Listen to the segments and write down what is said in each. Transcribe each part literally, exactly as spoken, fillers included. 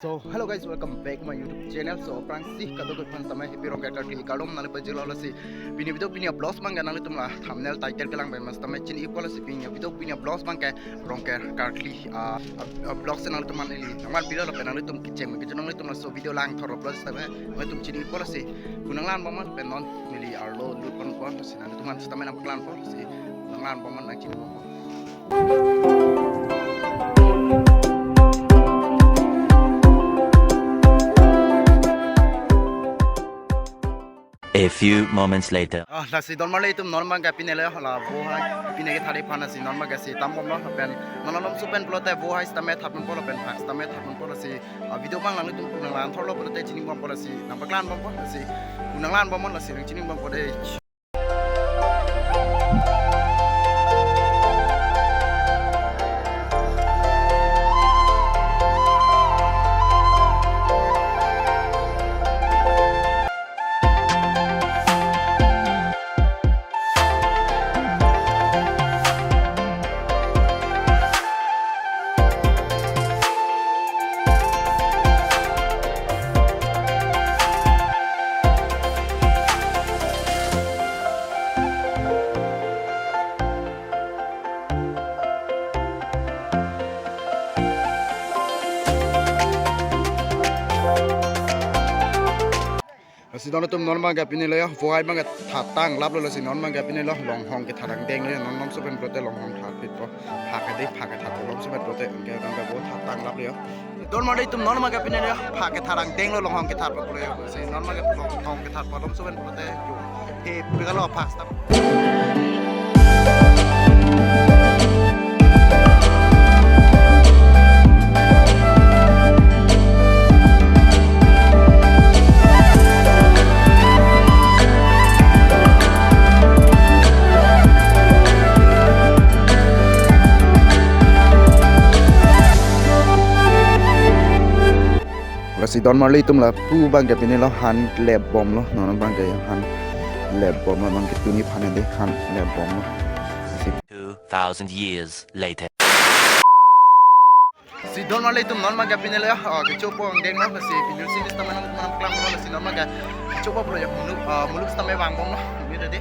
So hello guys, welcome back my YouTube channel. So aphrangsi kadokave aphan sitame happy Rongker karkli kardom nangpajirlo. Lasi pini video pini vlogs abang ke nanglitum la thumbnail title kelang pen sitame chini-ikpo. Lasi pini video pini vlogs abang ke Rongker karkli, ah, ah, vlogs nanglitum aphan ili nangvan pilo lapen nanglitum kecheng kejun nanglitum laso video langthor vlogs sitame nanglitum chini-ikpo. Lasi pu nanglangbom ma lapen non neli arlo lutponpo. Lasi nanglitum aphan sitame nangpaklanpo. Lasi pu nanglangbom ma nangchinibompo. A few moments later. Ah, lasi don marli atum, non abang ke pine le hala vo hai pine kethat aphan. Lasi non abang ke si tambomlo lapen non alomso pen pulote vo hai sitame thatponpo lapen phak sitame thatponpo. Lasi, ah, video abang nanglitum pu nanglanthorlo pulote chinibompo. Lasi nangpaklanbompo. Lasi pu nanglangbom ma lasi nangchinibompo dei. Lasi don atum, non abang ke pine le vo hai abang ke thattang laplo. Lasi non abang ke pine lo longhong kethat angdeng lo. Non alomso pen pulote longhong thatpitpo. Phak ke dei, phak kethatpo alomso pen pulote, anke abang ke vo thattang laplo. Don marli atum, non abang ke pine le phak kethat angdeng lo, longhong kethatpo pulo. Lasi non abang ke longhong kethatpo alomso pen pulote yo. He pekalo phak sitame. Lasi don marli atum, lapu abang ke pine lo han lepbomlo, non abang ke han lepbomlo, non ketuni aphan dei han lepbomlo. Lasi two thousand years later. Si don marli atum, non abang ke pine le, ah, kechopo angdeng lo. Lasi pini si sitame nangpaklangbomlo. Lasi non abang ke kechopo pulo yo, muluk, ah, muluk sitame vangbomlo. Ini tadi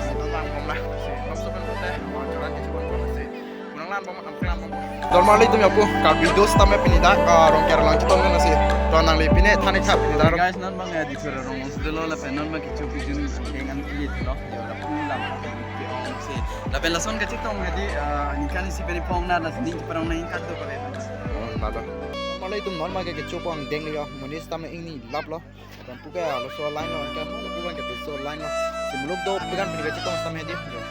si non vangbomlo. Lasi alomso pen pulote, ah, joran kechopo pulo. Lasi pu nanglangbom, nangpaklangbompo. Don marli atum, ya pu Karbi Dost sitame pini dak, ah, Rongker along chetong kan. Lasi to nangli pine than-ik tha pini dak. Guys, non abang, eh, Diphu arong along si dolo lapen non abang kechopo kejun angdeng an kili lo. Yo, lapu alam ke ong si. Lapen lason kachetong hadi, ah, ningkan isi pen iphong na, lasi ning cheparong nangji ingkar do kave. Oh, lalo. Don marli atum, non abang ke kechopo angdeng lo yo, monit sitame ingni laplo. Lapen puke laso line lo, anke mo lapu abang ke piso line lo. Si muluk dopik an pini kachetong sitame dei yo.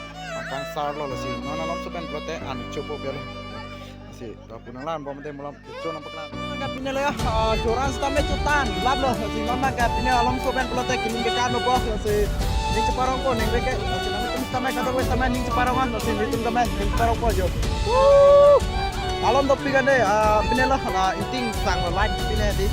Angkang sar lo. Lasi non alomso pen pulote an chopo pelo. Lasi to pu nanglangbom dei, malom kecho nangpaklang. Abang ke pine le, ah, joran sitame chotan laplo. Lasi non abang ke pine alomso pen pulote kining ke kan lo po. Lasi ning cheparongpo, ning reke. Lasi nanglitum sitame kadokave sitame ning cheparong an. Lasi nelitum sitame ning cheparongpo yo. Woo! Malom dopik an dei, ah, pine lo, ah, ingting sang lo light pine dei.